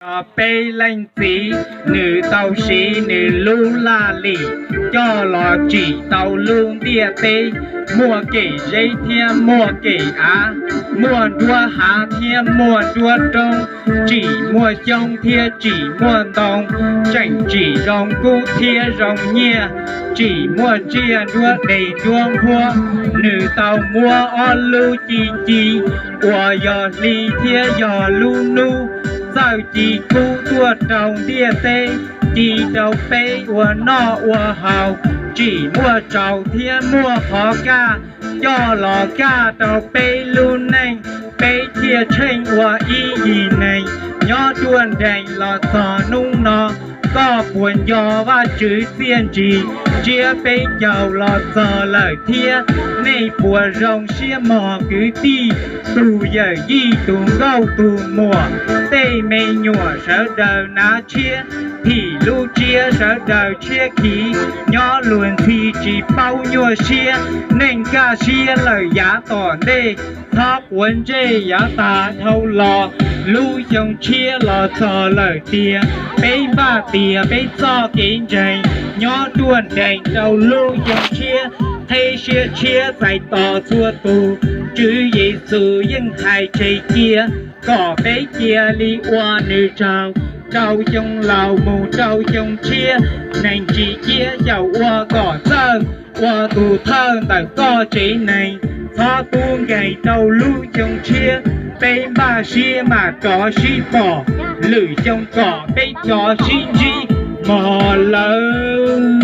Yog peb leej txiv, nws tau siv nws lub laj lim coj los tsim tau lub ntiaj teb muaj kev zeb thiab muaj kev av, muaj nruab hav thiab muaj nruab roob, tsim muaj xyoob thiab tsim muaj ntoo, tseem tsim zoo kub thiab zoo nyiaj, tsim muaj tsiaj nruab deg nruab nphuab. Nws tau muab ob lub ci ci uas yog hli thiab yog lub hnub txawj ci kub tuaj rau ntiaj teb, ci rau peb ua noj ua haus, tsim muaj tsaus thiab muaj qhov kaj, coj los kaj rau peb lub neej, peb thiaj tsheej ua ib yim neeg nyob ruaj nrees los txog hnub no. Koj puas nco Vajtswv txiaj ntsig tsiab peb caug los txog lawm thiab? Nej puas zoo siab mog kwv tij, tus yawm yij tus nkauj tus muam, tej me nyuam sawv daws hnav tshiab, thim lub tsiab sawv daws tshiab khiv, nyob luag ntxhi tsis paub nyuaj siab, neej kaj siab lawm yav tom ntej, txhob quav ntsej yav tas dhau los. Lub xyoo tshiab los txog lawm tiag, peb npaj tias peb txoj kev ntseeg nyob ruaj nrees rau lub xyoo tshiab, qheb siab tshiab txais tos txhua tus. Tswv Yexus yeej hais tseg cia kom peb cia li ua nws tsaug, rau xyoo laus mus rau xyoo tshiab, neeg tsis ciab xyaum ua kom txawj, ua tus thawj ntawm koj tsev neeg, txhob tub nkeeg rau lub xyoo tshiab. Peb npaj siab mam rov sib pom lwm xyoo kom peb rov sib ntsib mog lawm.